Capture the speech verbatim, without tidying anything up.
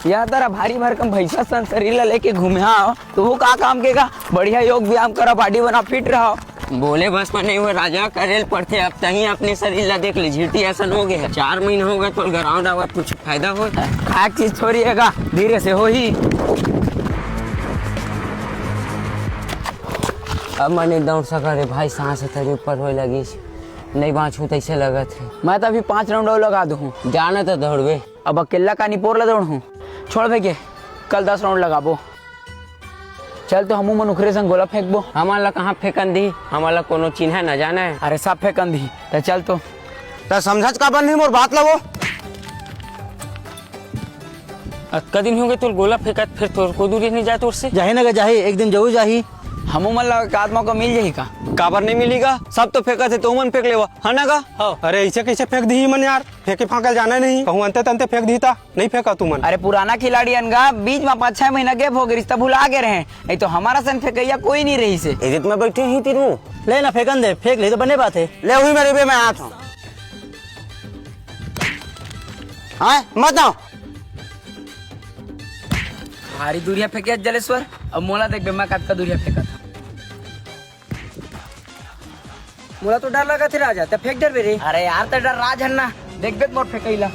यह तरह भारी भरकम भैंसा सन शरीर ला लेके घूमे हव, तो वो का काम के गा? बढ़िया योग व्यायाम करा, बॉडी बना, फिट रहा। बोले बस में नहीं हुए राजा, करे ल पड़थे। अब तहीं अपने शरीर ला देख ले, झीटी असन हो गए हे। चार महीना हो गए तो ग्राउंड आवत कुछ फायदा हो? खाए के चीज थोड़ी हे गा, धीरे से होही। अब मैं नहीं दौड़ सका रे भाई, सांस ह तरी ऊपर होए लगिस। नहीं बाँचहूँ तइसे लगत हे। मैं तो अभी पाँच राउंड अउ लगा दूँ। जाना तो दौड़बे। अब अकेला का निपोर ला दौड़हूँ? छोड़ भैया, कल दस राउंड लगाबो। चल तो हमू मन ओखरे संग गोला फेंकबो। हमन ला कहाँ फेंकन दिही? हमन ला कोनो चिन्हा न जाना हे। अरे सब फेंकन दिही, त चल तो। त समझत काबर नहीं मोर बात ला वो? अतका दिन हो गए तोर गोला फेंकत, फिर तोर को दूरी नहीं जाए तोर से। जाही ना गा जाही, एक दिन जरूर जाही। हमू मन ला एकाध मौका मिल जाही का? काबर नहीं मिली गा? सब तो फेंकत हे, तो मन फेंक लेवा, है ना गा? हाँ। अरे ऐसे कैसे फेंक दिही मन यार? फेंके फांकल जाना नहीं, कहूँ अंते तंते फेंक दिही ता। नहीं फेंका तुमन। अरे पुराना खिलाड़ी अन गा, बीच में पाँच छह महीना गैप हो गए रिहिस, त भुला गए रहे, नहीं तो हमारा सन फेंकैया कोई नहीं रहिस हे। इज्जत में बैठे ही तीनों। ले ना फेंकन दे, फेंक ले तो बने बात हे। ले हुई मेरे बे, मैं आता हूँ। हाँ, मत आओ। भारी दूरिया फेंके जलेश्वर, अब मोला देख बे, मैं कतका दूरिया फेंका था। मोला तो डर लगत हे राजा, त फेंक डरबे रे। अरे यार, त डर राज हन ना, देखबे त मोर फेंकई ला।